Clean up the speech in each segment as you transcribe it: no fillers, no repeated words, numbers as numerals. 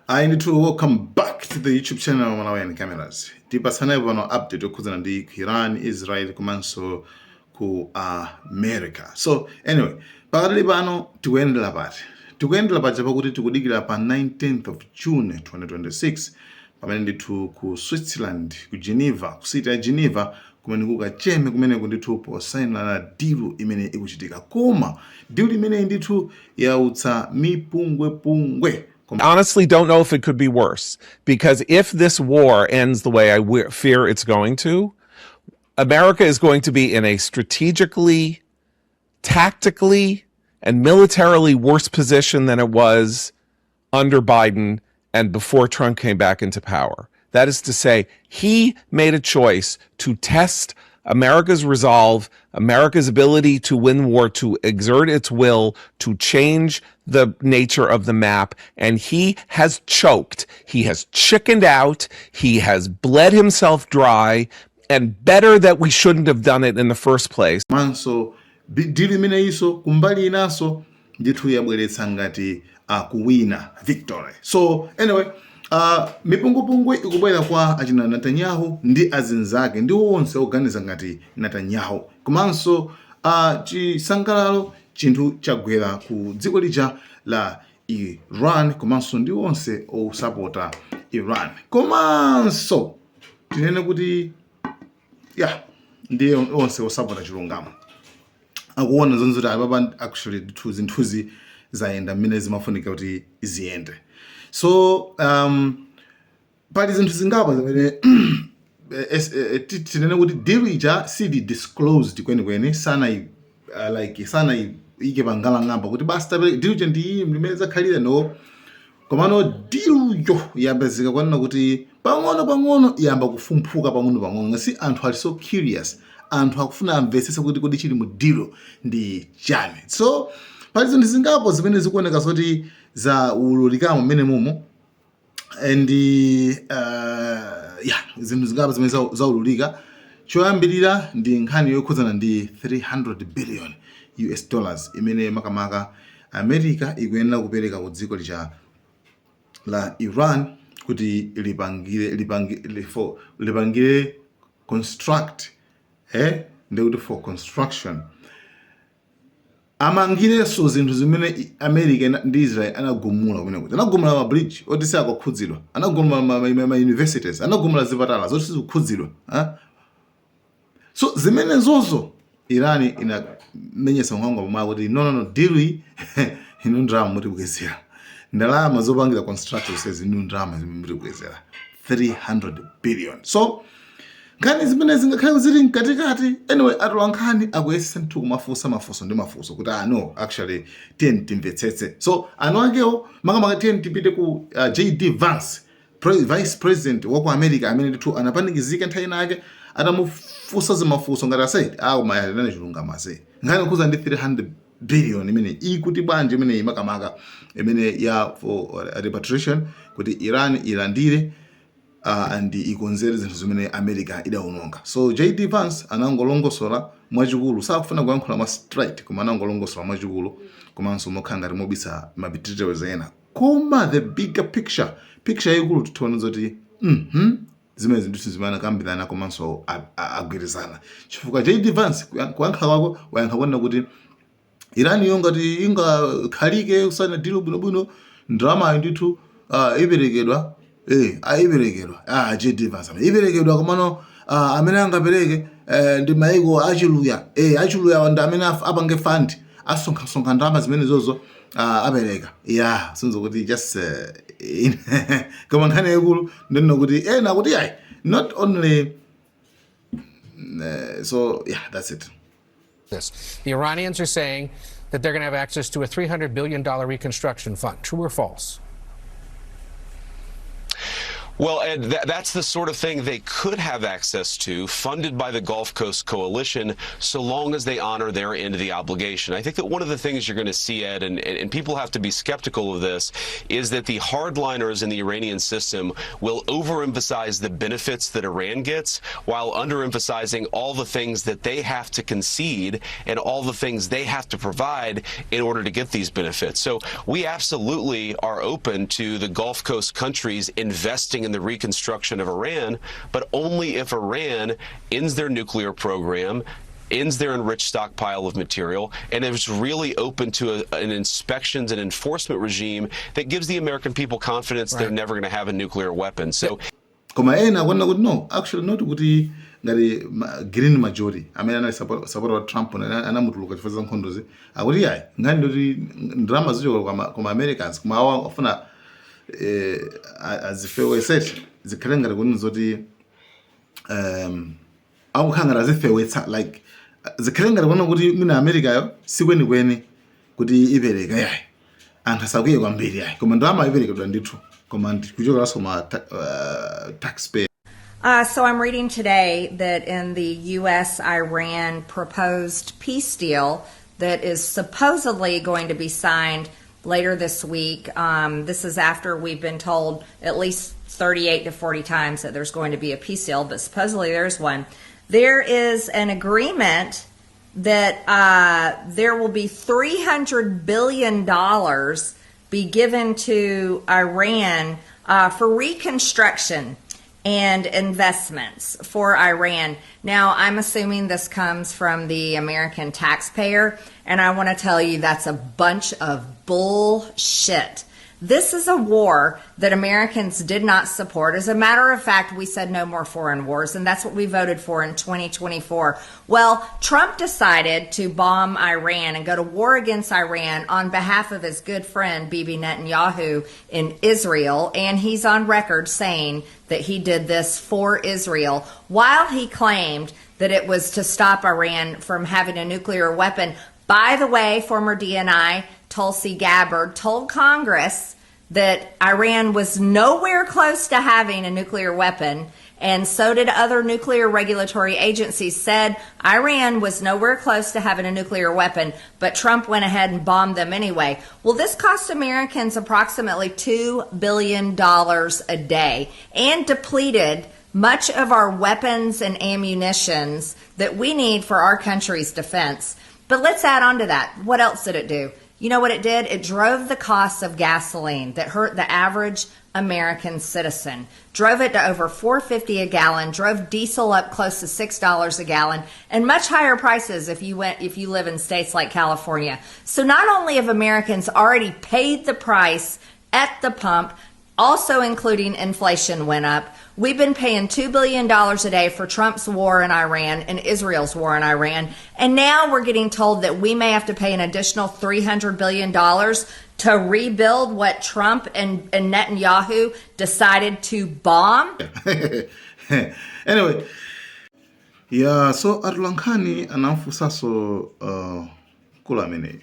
Ayi ndithu, welcome back to the YouTube channel Malawian Cameras. Tipatsane pano update yokhudzana ndi ku Iran, Israel komanso ku America. So anyway, pakatali pano tikuyendera pati? Tikuyendera paja pakuti tikudikira pa 19th of June 2026, pamene ndithu ku Switzerland, ku Geneva, ku city ya Geneva, kumene kukacheme kumeneko ndithu posayinirana deal imene ikuchitika. Koma deal imeneyi ndithu yautsa mipungwepungwe. Honestly don't know if it could be worse, because if this war ends the way I fear it's going to, America is going to be in a strategically, tactically, and militarily worse position than it was under Biden and before Trump came back into power. That is to say, he made a choice to test America's resolve, America's ability to win war, to exert its will, to change the nature of the map. And he has choked. He has chickened out. He has bled himself dry. And better that we shouldn't have done it in the first place. Komanso deal imeneyinso kumbali inanso ndithu yabweretsa ngati kuwina, victory. So anyway, mipungwepungwe ikubwera kwa achina Netanyahu ndi azinzake ndi onse oganiza ngati Netanyahu. Komanso chisangalalo chinthu chagwera ku dziko lija la Iran, komanso ndi onse osapota Iran. Komanso tinene kuti ya, ndiye onse osapota chilungamo akuona zonse kuti apapa actually ndithu zinthuzi zayenda mmene zimafunika kuti ziyende. So pali zinthu zingapo zimene tinene kuti deal ija sili disclosed kwenikweni, sana like sana ike pangalang'amba kuti basi tapereka deal ija ndi iyi limene zakhalira, no. Komano deal yo yapezeka kwanena kuti pang'ono pang'ono yamba kufumphuka pang'ono pang'ono, ngasi anthu ali so curious, anthu akufuna amvetsetse kuti kodi chili mu deal ndi chani. So pali zinthu zingapo zimene zikuoneka zoti za ululikamo mmene mumo and yeah, zinthu zingapo zimene zaululika. Choyambirira ndi nkhani yokhudzana ndi 300 billion US dollars imene makamaka America ikuyenera kupereka ku dziko lija la Iran kuti lipangire construct, ndikuti for construction, amangirenso zinthu zimene America ndi Israel anagumula kumene kuti anagumula ma bridge oti sakukhudzidwa, anagumula ma universities, anagumula zipatala zoti sizikukhudzidwa, ah? So zimene zozo Iran inamenyesa nkhwangwa pomwe kuti no, no, no, deal iyi inu ndalama mutibwezera, ndalama zopangira construct zonsezi inu ndalama zimene mutibwezera 300 billion. So nkhani zimene zingakhale zili mkatikati, anyway, atola nkhani akuyesesa nthu kumafunsa mafunso ndi mafunso kuti ah, no, actually tiyeni timvetsetse. So anu akewo makamaka tiyeni tipite ku JD Vance, vice president wa ku America, amene ndithu anapanikizika nthawi inake atamufunsa zimafunso ngati asaidi awo mayalirane chilungamo ase nkhani kukhuza ndi 300 billion imene ikuti bwanji imene makamaka imene ya for repatriation kuti Iran ilandire and ikonzere zinthu zimene America idawononga. So JD Vance anangolongosola mwachikulu, sakufuna kuyankhula mwa straight, koma anangolongosola mwachikulu komanso mokhala ngati mobisa ma details ena. Koma the bigger picture, picture yayikulu, tithiona zoti zimene zinthu zimene anakambirana komanso agwirizana, chifukwa JD Vance kuyankha kwako wayankha kunena kuti Iran yo ngati ingakhalike kusana deal bwinobwino, ndalamayo ndithu iperekedwa, ayiperekedwa. JD Vance amene iperekedwa, komano amene angapereke ndi maiko achiluya, achiluya ndi amene apange fund, asonkhasonkha ndalama zimene zozo apereka. Yeah, sinzo kuti just koma nkhani yayikulu ndinena kuti ena kuti ayi, not only so yeah, that's it. This. The Iranians are saying that they're going to have access to a $300 billion reconstruction fund. True or false? Well, Ed, that's the sort of thing they could have access to, funded by the Gulf Coast Coalition, so long as they honor their end of the obligation. I think that one of the things you're going to see, Ed, and people have to be skeptical of this, is that the hardliners in the Iranian system will overemphasize the benefits that Iran gets while underemphasizing all the things that they have to concede and all the things they have to provide in order to get these benefits. So we absolutely are open to the Gulf Coast countries investing in the reconstruction of Iran, but only if Iran ends their nuclear program, ends their enriched stockpile of material, and is really open to an inspections and enforcement regime that gives the American people confidence they're never going to have a nuclear weapon. So Koma ena akuona kuti no, actually not, kuti ngati green majority amene anali supporter wa Trump anamutuluka chifukwa za nkhondozi, akuti yayi, nkhani ndoti ndalama zichoka kwa Americans, koma awa afuna azifewesete, zikhale ngati kuti zoti akukhala ngati azifewetsa, like zikhale ngati kuona kuti mwina Americayo sikwenikweni kuti ipereka, yayi, anthu asakwiye kwambiri, yayi, koma ndalama iperekedwa ndithu, koma kuchokeranso ma taxpayer. So I'm reading today that in the U.S. Iran proposed peace deal that is supposedly going to be signed later this week. This is after we've been told at least 38 to 40 times that there's going to be a peace deal, but supposedly there's one. There is an agreement that there will be $300 billion be given to Iran for reconstruction and investments for Iran. Now, I'm assuming this comes from the American taxpayer, and I want to tell you that's a bunch of bullshit. This is a war that Americans did not support. As a matter of fact, we said no more foreign wars, and that's what we voted for in 2024. Well, Trump decided to bomb Iran and go to war against Iran on behalf of his good friend Bibi Netanyahu in Israel, and he's on record saying that he did this for Israel while he claimed that it was to stop Iran from having a nuclear weapon. By the way, former DNI Tulsi Gabbard told Congress that Iran was nowhere close to having a nuclear weapon, and so did other nuclear regulatory agencies, said Iran was nowhere close to having a nuclear weapon, but Trump went ahead and bombed them anyway. Well, this cost Americans approximately $2 billion a day and depleted much of our weapons and ammunitions that we need for our country's defense. But let's add on to that. What else did it do? You know what it did? It drove the cost of gasoline that hurt the average American citizen. Drove it to over $4.50 a gallon, drove diesel up close to $6 a gallon, and much higher prices if you live in states like California. So not only have Americans already paid the price at the pump, also including inflation went up. We've been paying $2 billion a day for Trump's war in Iran and Israel's war in Iran. And now we're getting told that we may have to pay an additional $300 billion to rebuild what Trump and Netanyahu decided to bomb. Anyway, yeah, so atolankhani anamfunsanso mkulu ameneyo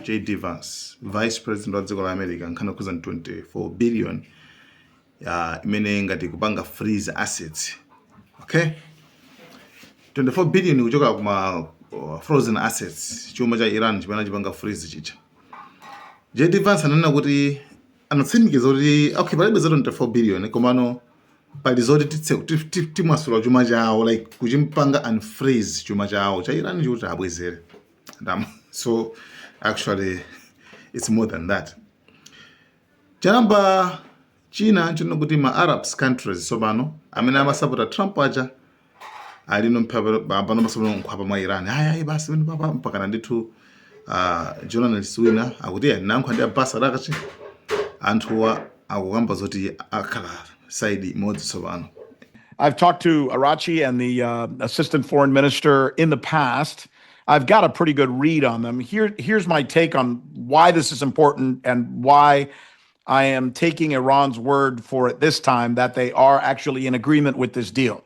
JD Vance, vice president wa dziko la America, nkhani yokhuza 24 billion ya imene ngati kupanga freeze assets, okay, 24 billion kuchoka kuma frozen assets, chuma cha Iran chimene chipanga freeze chicha. JD Vance ananena kuti anatsimikiza kuti okay, palibe za 24 billion, komano pali zoti timwasula chuma chawo, like kuchimpanga unfreeze chuma chawo cha Iran chikuti abwezere. So actually it's more than that. Chanamba china nchino kuti ma Arabs countries tsopano amene amasapota Trump aja alino pano pasopano nkhwapa mwa Iran, ayi ayi basi pano papa mpakana ndithu journalist wina akuti nankho ndi Abbas Araghchi, anthuwa akukamba zoti akhala side imodzi tsopano. I've talked to Araghchi and the assistant foreign minister in the past. I've got a pretty good read on them. Here's my take on why this is important and why I am taking Iran's word for it this time that they are actually in agreement with this deal.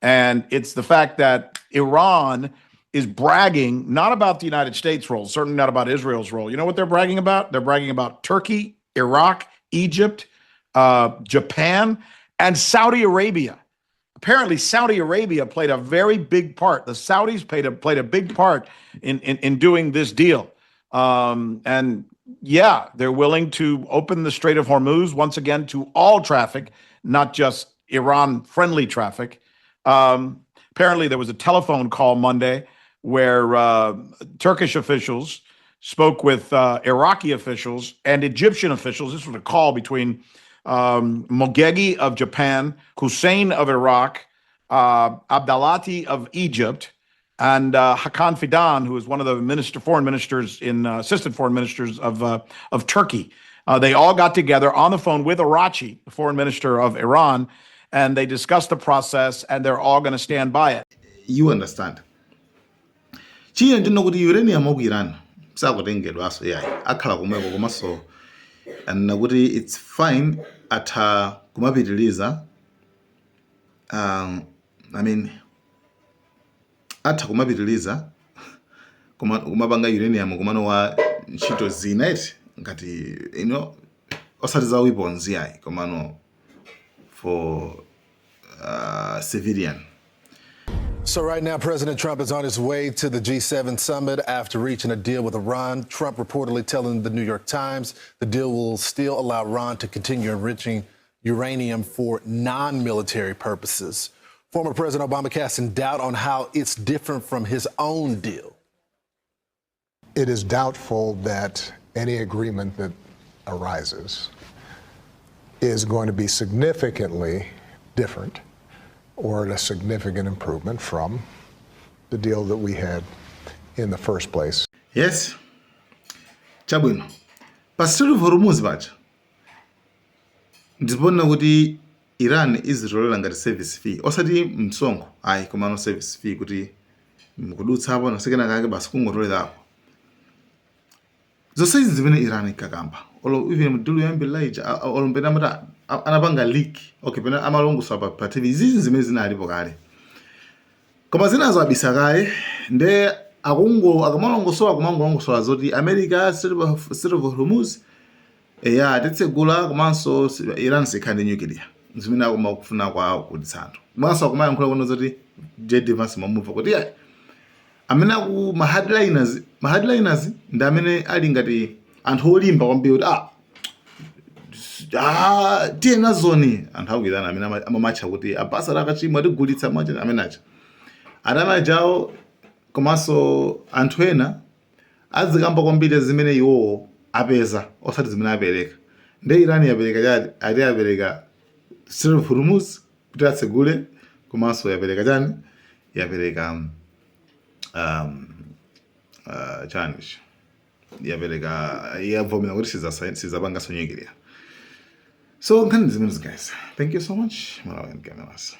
And it's the fact that Iran is bragging not about the United States' role, certainly not about Israel's role. You know what they're bragging about? They're bragging about Turkey, Iraq, Egypt, Japan, And Saudi Arabia. Apparently, Saudi Arabia played a very big part. The Saudis played a big part in doing this deal. And yeah, they're willing to open the Strait of Hormuz once again to all traffic, not just Iran friendly traffic. Apparently, there was a telephone call Monday where Turkish officials spoke with Iraqi officials and Egyptian officials. This was a call between Motegi of Japan, Hussein of Iraq, Abdalati of Egypt, and Hakan Fidan, who is one of the foreign ministers in assistant foreign ministers of Turkey. They all got together on the phone with Araghchi, the foreign minister of Iran, and they discussed the process, and they're all going to stand by it. You understand? China ndino kuti uranium waku Iran sakutengedwanso yayi, akhala komweko. Komanso anena kuti it's fine, atha kumapitiliza, I mean, atha kumapitiliza kumapanga uranium komano wa ntchito zina iti ngati osati za weapons yayi, komano for civilian. So, right now, President Trump is on his way to the G7 summit after reaching a deal with Iran. Trump reportedly telling the New York Times the deal will still allow Iran to continue enriching uranium for non military purposes. Former President Obama casting doubt on how it's different from his own deal. It is doubtful that any agreement that arises is going to be significantly different or a significant improvement from the deal that we had in the first place. Yes, chabwino. Pa Strait of Hormuz paja ndipona kuti Iran izitolera ngati service fee, osati msonkho ayi, komano service fee, kuti mukudutsapo nasekena kake basi kungotolerapo. Zonse izi zimene Iran ikakamba, olo even mu deal yoyambirira ija, olo mpena amati anapanga leak, okay, pena amalongosola pa TV, izizi zimene zinalipo kale, koma zinazo abisa kaye. Nde akungo akamalongosola, kumangolongosola zoti America, Strait of Hormuz eya titsegula, komanso Iran sikhala ndi nuclear, zimene akumakufuna kwa kuditsa anthu. Komanso akumayankhula kuno zoti JD Vance mamumva kuti yayi, amene aku ma hardliners ndi amene ali ngati anthu olimba kwambiri kuti tiye nazoni. Anthu aku Iran amene amamatcha kuti abasa akachimwa atigulitsa mwacha amene acha atamajawo, komanso anthu ena azikamba kwambiri zimene iwowo apeza, osati zimene apereka. Nde Iran yapereka chati? Ati yapereka Strait of Hormuz kuti atsegule, komanso yapereka chani? Yapereka chani ichi? Yapereka, yavomera kuti sizapanganso nuclear. So nkhani zimene, guys, thank you so much. Malawi Cameras.